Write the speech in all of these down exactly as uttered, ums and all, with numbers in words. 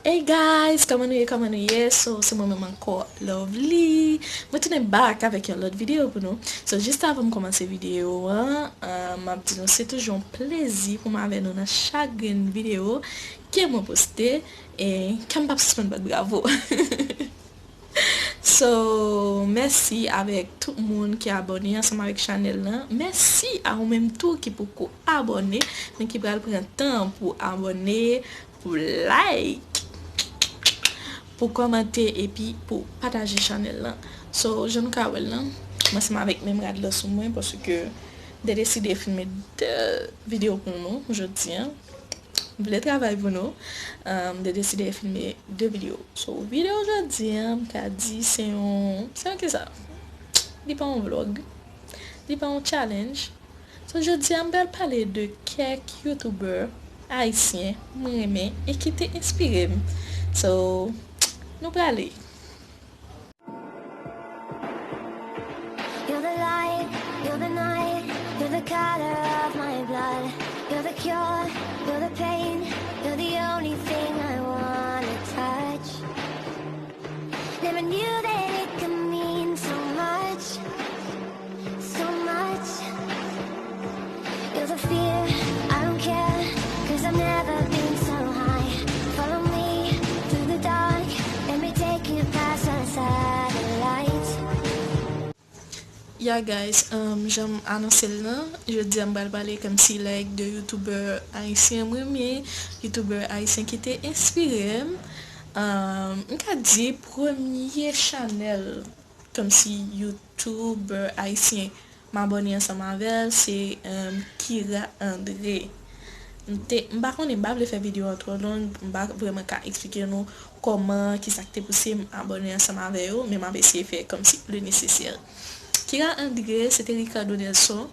Hey guys, kòman nou ye, kòman nou ye? So, se mwen menm ankò, Lovely. Mwen tounen back avèk yon lòt videyo pou nou. So, jis avan m kòmanse videyo an, uh, m ap di nou se toujou yon plezi pou m avè nou nan chak grenn videyo ke mwen poste, e ke m p ap sispann bat bravo. So, mèsi avèk tout moun ki abòne ansanm avèk chanèl lan. Mèsi a ou menm tou ki poko abòne, men ki pral pran tan pou abòne, pou like, pou kòmante epi pou pataje chanèl lan. So, jan nou ka wè l lan, mwen ansanm avèk menm rad lan sou mwen paske m te deside filme de videyo pou nou jodi an. M vle travay pou nou. Um, m te deside filme de videyo. So, videyo jodi an, m ka di se yon, se yon kisa? Li pa yon vlog. Li pa yon challenge. So, jodi an, m pral pale de kèk youtubè ayisyen mwen renmen e ki te enspire m. So, nou prale. You're the light, you're the night, you're the color of my blood. You're the cure, you're the pain, you're the only thing I wanna touch. Never knew that it could mean so much, so much. You're the fear, I don't care, cause I've never been so high. Follow me through the dark, let me take you past the satellites. Yeah guys, um, jan m anonse l lan, jodi a m pral pale kòmsi like de youtubè ayisyen mwen renmen, youtubè ayisyen ki te enspire m. Um, m ka di premye chanèl kòmsi youtubè ayisyen m abòne ansanm avè l, se, um, Kira André. M te, m pa konnen, m pa vle fè videyo an twò long, m pa vrèman ka eksplike nou kòman, kisa k te pouse m abòne ansanm avè yo, men m ap eseye fè kòmsi le nesesè. Kira André, se te Ricardo Nelson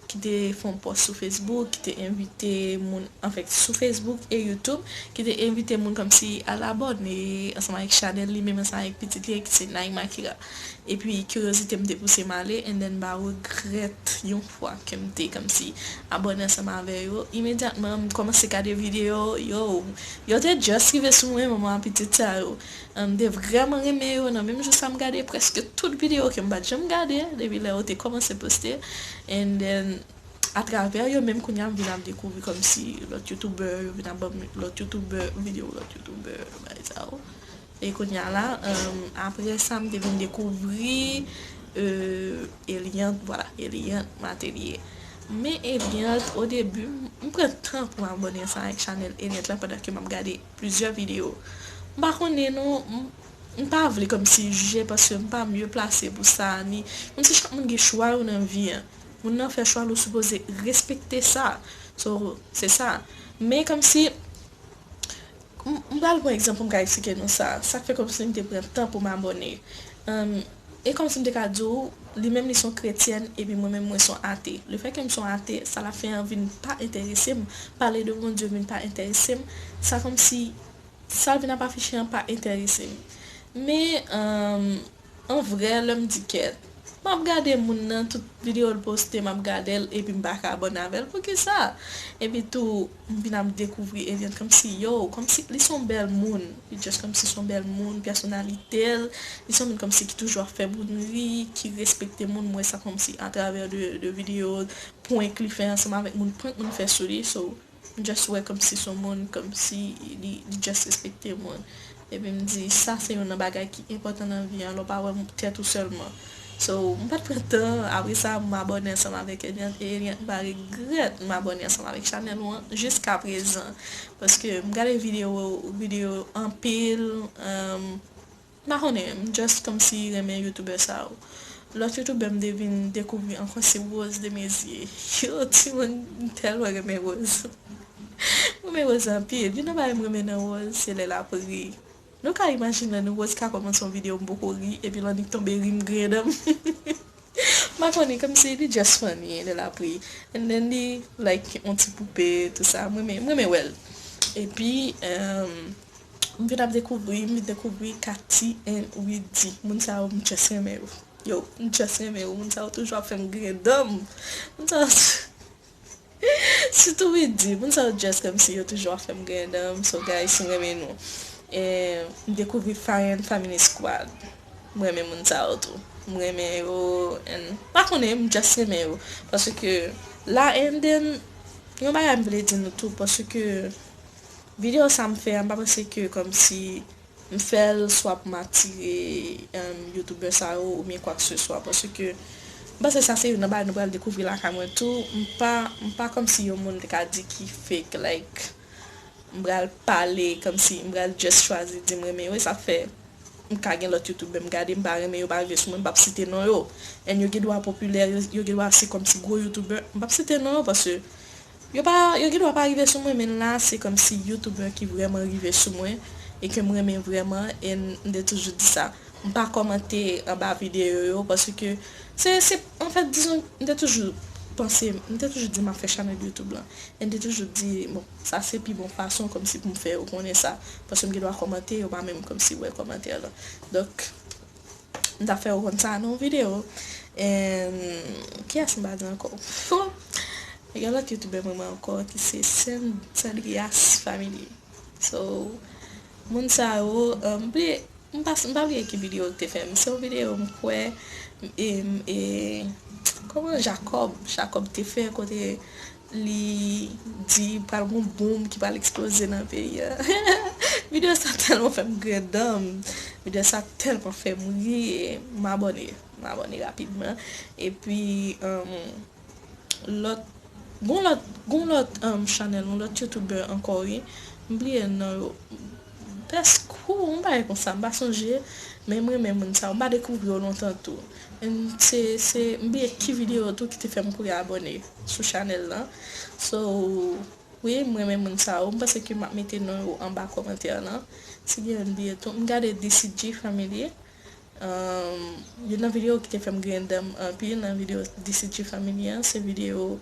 ki te fè yon pòs sou Facebook, ki te envite moun, anfèt, sou Facebook e YouTube, ki te envite moun kòmsi al abòne ansanm avèk chanèl li menm, ansanm avèk pitit li, ki se Naima Kira. Epi, kiryozite m te pouse m ale, and then m pa regrèt yon fwa ke m te kòmsi abòne ansanm avè yo. Imedyatman, m kòmanse gade videyo yo. Yo te just rive sou mwen, manman pitit sa yo. M te vrèman renmen yo, nan menm jou sa m gade prèske tout videyo ke m pa t janm gade depi lè yo te kòmanse poste. And then, atravè yo menm kounye a m vin ap dekouvri kòmsi lòt youtubè, yo vin ap ban m lòt youtubè, videyo lòt youtubè, bagay sa yo. E kounye a la, um, apre sa, m te vin dekouvri, euh, Eliante, vwala, Eliante Matelier. Men Eliante, o debi, m, m pran tan pou m abòne ansanm avèk chanèl Eliante la pandan ke m ap gade plizyè videyo. M pa konnen non, m, m pa vle kòmsi jije paske m pa mye plase pou sa, ni, kòmsi chak moun gen chwa yo nan vi an. Moun nan fè chwa l, ou sipoze respekte sa. So, se sa. Men kòmsi, m, m pral pran egzanp pou m ka eksplike nou sa. Sa k fè kòmsi m te pran tan pou m abòne. Um, e kòmsi m te ka di w, li menm li se yon kretyèn, epi mwen menm mwen se yon ate. Lefètke m se yon ate, sa l ap fè an vin pa enterese m. Pale de Bondye vin pa enterese m. Sa kòmsi, sa l vin ap afiche an pa enterese m. Men, um, an vrè, lè m di kèt, m ap gade moun nan, tout videyo l poste, m ap gade l, epi m pa ka abòne avè l. Poukisa? Epi tou, m vin ap dekouvri Eliante kòmsi, yo, kòmsi li se yon bèl moun. Li just kòmsi se yon bèl moun, pèsonalite l, li se yon moun kòmsi ki toujou ap fè moun ri, ki respekte moun. M wè sa kòmsi atravè de, de videyo, prank li fè ansanm avèk moun, prank moun fè sou li. So, m just wè kòmsi se yon moun, kòmsi li, li just respekte moun. Epi m di, sa se youn nan bagay ki enpòtan nan vi an, lè w pa wè tèt ou sèlman. So, m pa t pran tan, apre sa, m abòne ansanm avèk Eliante, e Eliante, m pa regrèt m abòne ansanm avèk chanèl ou an, jiska prezan. Paske m gade videyo, videyo anpil, um, m pa konnen, m just kòmsi renmen youtubè sa yo. Lòt youtubè m te vin dekouvri ankò se Rose Desméziers. Yo, timoun, m tèlman renmen Rose. M renmen Rose anpil. Youn nan bagay m renmen nan Rose, se lè l ap ri. Nou ka imajine lè nou Rose ka kòmanse yon videyo m poko ri, epi l annik tonbe ri m griyen dan m. M pa konnen, kòmsi li just funny lè l ap ri. And then li like yon ti poupe, tou sa. M renmen, m renmen wè l. Epi, um, m vin ap dekouvri, m vin dekouvri Katy and Widy. Moun sa yo, m just renmen yo. Yo, m just renmen yo. Moun sa yo toujou ap fè m griyen dan m. Moun sa yo, sitou Widy, moun sa yo just kòmsi yo toujou ap fè m griyen dan m. So, guys, si m renmen nou, E m dekouvri Fire and Family Squad. M renmen moun sa yo tou. M renmen yo, and pa konnen, m just renmen yo. Paske la and then, yon bagay m vle di nou tou, paske videyo sa m fè a, m pa panse ke kòmsi m fè l swa pou m atire, um, youtubè sa yo oubyen kwakseswa, paske m panse sa se youn nan bagay nou pral dekouvri lakay mwen tou. M pa, m pa kòmsi yon moun te ka di ki fake, like, m pral pale kòmsi m pral just chwazi di m renmen yo, e sa fè m ka gen lòt youtubè m gade, m pa renmen yo, pa rive sou mwen, m p ap site non yo. And yo gen dwa popilè, yo, yo gen dwa se kòmsi gwo youtubè, m p ap site non yo, paske yo pa, yo gen dwa pa rive sou mwen, men la, se kòmsi youtubè ki vrèman rive sou mwen, e ke m renmen vrèman, e m, m te toujou di sa. M pa kòmante anba videyo yo, paske se, se, anfèt, dizon, m te toujou panse, m te toujou di m ap fè chanèl YouTube lan. E m te toujou di, bon, sa se pi bon fason kòmsi pou m fè yo konnen sa. Paske m gen dwa kòmante, yo pa menm kòmsi wè kòmantè lan. Donk, m t ap fè yo konn sa nan yon videyo. And, kiyès m pa di ankò? Bon, gen lòt youtubè m renmen ankò ki se Sand-, Sandrias Family. So, moun sa yo, um, m bliye, m pa, m pa bliye ki videyo l te fè. M se yon videyo m kwè, e, e, kòman Jacob, Jacob te fè kote li di pral gon bonm ki pral eksploze nan peyi a. Videyo sa tèlman fè m grenn dan m. Videyo sa tèlman fè m ri, e m abòne. M abòne rapidman. Epi, um, lòt, gon lòt, gon lòt, um, chanèl, yon lòt youtubè ankò, wi. M bliye non yo. Best Crew, yon bagay konsa, m pa sonje. Men m renmen moun sa yo. M pa dekouvri yo lontan tou. And se, se, m bliye ki videyo tou ki te fè m kouri abòne sou chanèl lan. So, wi, m renmen moun sa yo. M panse ke m ap mete non yo anba kòmantè lan. Si gen youn bliye tou. M gade D C G Family. Um, youn nan videyo ki te fè m grenn dan m anpil nan videyo D C G Family an, se videyo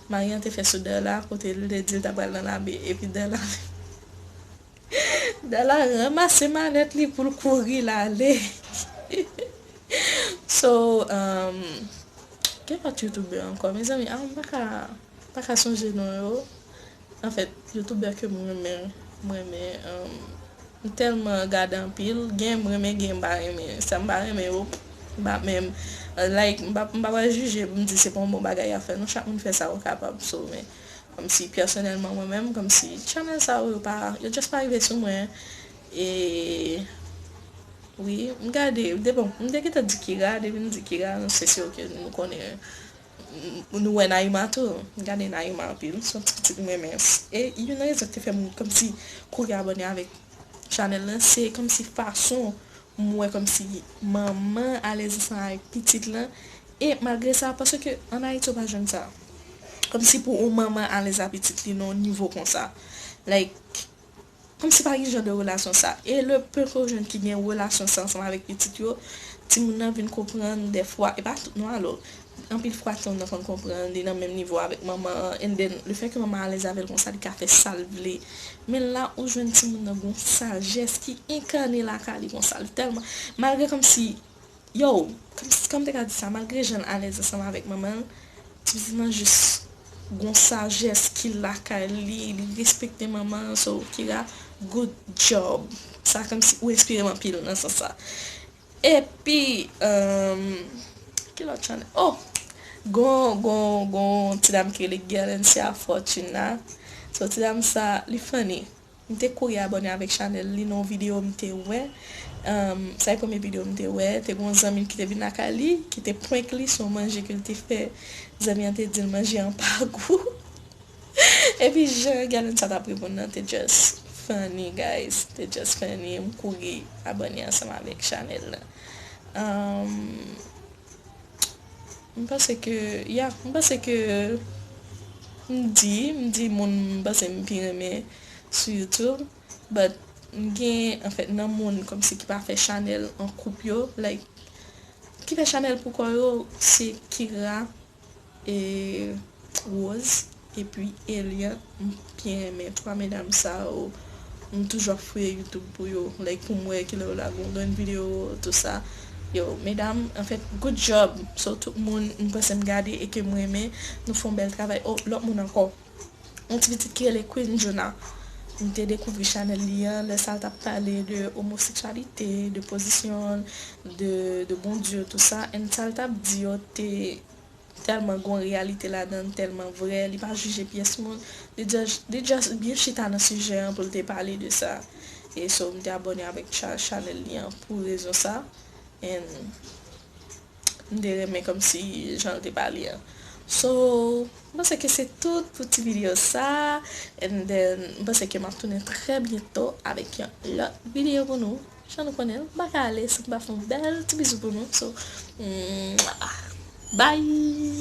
Marian te fè sou Darla, kote li te di l ta pral nan lame, epi Darla, Darla ranmase manèt li pou l kouri l ale. So, um, gen lòt youtubè ankò, mezanmi, ah, m pa ka, pa ka sonje non yo. Anfèt, youtubè ke m renmen, m renmen, um, m tèlman gade anpil, gen m renmen, gen m pa renmen. Sa m pa renmen yo, m pa menm, uh, like, m pa, m pa pral jije pou m di se pa yon bon bagay y ap fè. Non, chak moun fè sa yo kapab, so, men, kòmsi, pèsonèlman, mwen menm, kòmsi, chanèl sa yo, yo pa, yo just pa rive sou mwen. E, wi, m gade, de bon, m te gentan di Kira, depi m di Kira, nou se syo ke nou konnen, nou wè Naïma tou. M gade Naïma anpil, se yon ti pitit m renmen. E youn nan rezon ki te fè m kòmsi kouri abòne avèk chanèl lan, se kòmsi fason m wè kòmsi manman alèz ansanm avèk pitit lan. E malgre sa, paske an Ayiti ou pa jwenn sa. Kòmsi pou yon manman alèz a pitit li nan yon nivo konsa. Like, kòmsi pa gen jan de relasyon sa. E le peu ke w jwenn ki gen relasyon sa ansanm avèk pitit yo, timoun nan vin konprann dèfwa, e pa tout non alò, anpil fwa timoun nan konn konprann, li nan menm nivo avèk manman an, and then, le fait que manman alèz avè l konsa, li ka fè sa l vle. Men la, ou jwenn timoun nan gon sajès ki enkane lakay li konsa, li tèlman, malgre kòmsi, yo, kòm, kòm te ka di sa, malgre jan l alèz ansanm avèk manman l, ti pitit lan jis gon sajès ki lakay li, li respekte manman l, so, Kira, good job. Sa kòmsi ou enspire m anpil nan sans sa. Epi, um, ki lòt chanèl? Oh! Gon, gon, gon ti dam ki rele Guerlencia Fortuna. So, ti dam sa, li funny. M te kouri abòne avèk chanèl li nan yon videyo m te wè. Um, sa e premye videyo m te wè. Te gon zanmi l ki te vin lakay li, ki te prank li sou yon manje ke l te fè. Zanmi an te di l manje an pa gou. Epi jan Guerlencia t ap reponn nan te just funny, guys. Te just funny. M kouri abòne ansanm avèk chanèl lan. Um, m panse ke, yeah, m panse ke m di, m di moun m panse m pi renmen sou YouTube, but m gen, anfèt, nan moun kòmsi ki pa fè chanèl an koup yo, like, ki fè chanèl pou kò yo, se Kira, e Rose, epi Elian. M byen renmen twa medam sa yo. M toujou ap fouye YouTube pou yo, like, pou m wè kilè yo lage yon grenn videyo, tou sa. Yo, medam, anfèt, good job. So, tout moun, m panse m gade e ke m renmen, nou fè yon bèl travay. Oh, lòt moun ankò. Yon ti pitit ki rele Queen Juna. m te dekouvri chanèl li an, lè sa l t ap pale de omoseksyalite, de pozisyon, de, de Bondye, tou sa. And sa l t ap di yo te tèlman gon reyalite ladan l, tèlman vrè, li pa jije pyès moun. Li just, li just byen chita nan sijè an pou l te pale de sa. E so, m te abòne avèk cha-, chanèl li an pou rezon sa. And m te renmen kòmsi jan l te pale an. So, m panse ke se tout pou ti videyo sa. And then, m panse ke m ap tounen trè byento avèk yon lòt videyo pou nou. Jan nou konnen, m pa ka ale san m pa fè yon bèl ti bizou pou nou. So, mwah, bye!